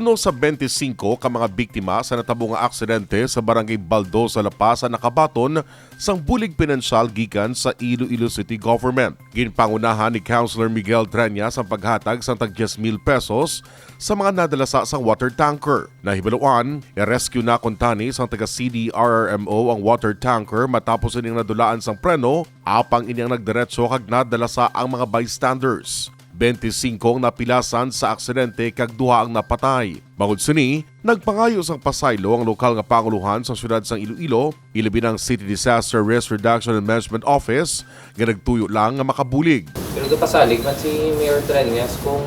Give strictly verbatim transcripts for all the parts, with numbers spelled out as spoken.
Uno sa twenty-cinco ka mga biktima sa natabo nga aksidente sa Barangay Baldo sa La Paz ang nakabaton sang bulig pinansyal gikan sa Iloilo City Government. Ginpangunahan ni Councilor Miguel Treñas ang paghatag sang tag diyes mil pesos sa mga nadalasa sang water tanker. Nahibaluan, i-rescue na kuntani sang taga C D R R M O ang water tanker matapos ining nadulaan sang preno, apang ini ang nagdiretso kag nadalasa ang mga bystanders. Twenty-cinco ang napilasan sa aksidente kag duha ang napatay. Bangod sini, nagpangayo sang pasaylo ang lokal nga pangulohan sa siyudad sang Iloilo, ilabi na ang City Disaster Risk Reduction and Management Office, nga nagtuyo lang nga makabulig. Pero gapasalig man si Mayor Treñas kung,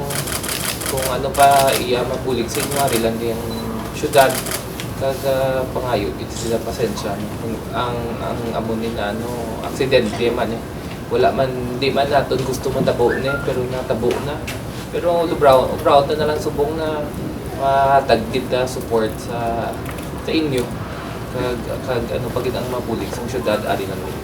kung ano pa iya mabulig sa inyo, ari lang diyang syudad, kag, ah, pangayo gid sila pasensya. Ang, ang amo ni na, ano, aksidente man, eh. Wala man, di man naton gusto matabo ni, pero natabo na. Pero ang ubraw-, ubraw ta na lang subong na mahatag gid ta support sa, sa inyo. Kag, kag ano pa gid ang mabulig sa syudad, ari lang gid.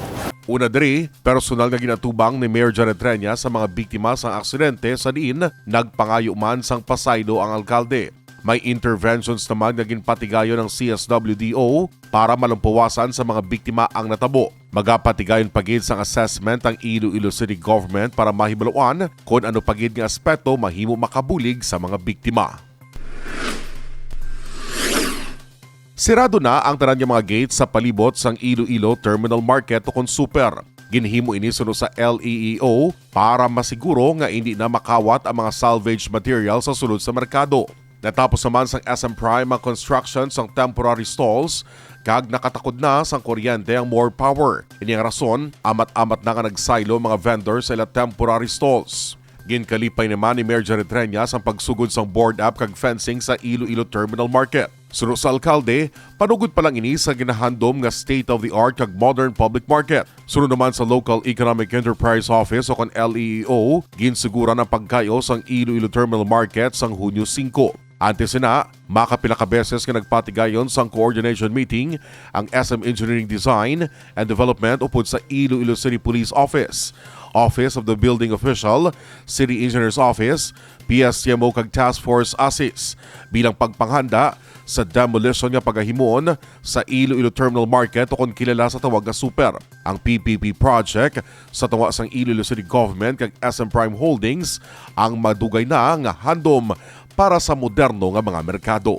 Una diri, personal nga ginatubang ni Mayor Janet Treñas sa mga biktima sang aksidente, sa diin nagpangayo man sang pasaylo ang alkalde. May interventions naman nga ginpatigayon ang C S W D O para malampuwasan sa mga biktima ang natabo. Magapatigayon pa gid sang assessment ang Iloilo City Government para mahibaluan kon ano pa gid nga aspeto mahimo makabulig sa mga biktima. Sirado na ang tanan nga mga gate sa palibot sang Iloilo Terminal Market ukon Super. Ginhimo ini suno sa L E E O para masiguro nga indi na makawat ang mga salvage material sa sulod sa merkado. Natapos naman sang S M Prime ang construction sang temporary stalls kag nakatakod na sang kuryente ang More Power. Ini ang rason, amat-amat na nga nagsaylo ang mga vendor sa ila temporary stalls. Ginkalipay naman ni Mayor Janet Treñas ang pagsugod sang board up kag fencing sa Iloilo Terminal Market. Suno sa alkalde, panugod pa lang ini sa ginahandom nga state-of-the-art kag modern public market. Suno naman sa Local Economic Enterprise Office o kon L E E O, ginsuguran ang pagkayo sang Iloilo Terminal Market sang Hunyo singko. Antes sina, makapila ka beses nga nagpatigayon sang coordination meeting ang S M Engineering Design and Development upod sa Iloilo City Police Office, Office of the Building Official, City Engineer's Office, P S C M O kag Task Force ASIS bilang pagpanghanda sa demolition nga pagahimuon sa Iloilo Terminal Market o kon kilala sa tawag nga Super. Ang P P P project sa tunga sang Iloilo City Government kag S M Prime Holdings ang madugay na nga handom para sa moderno nga mga merkado.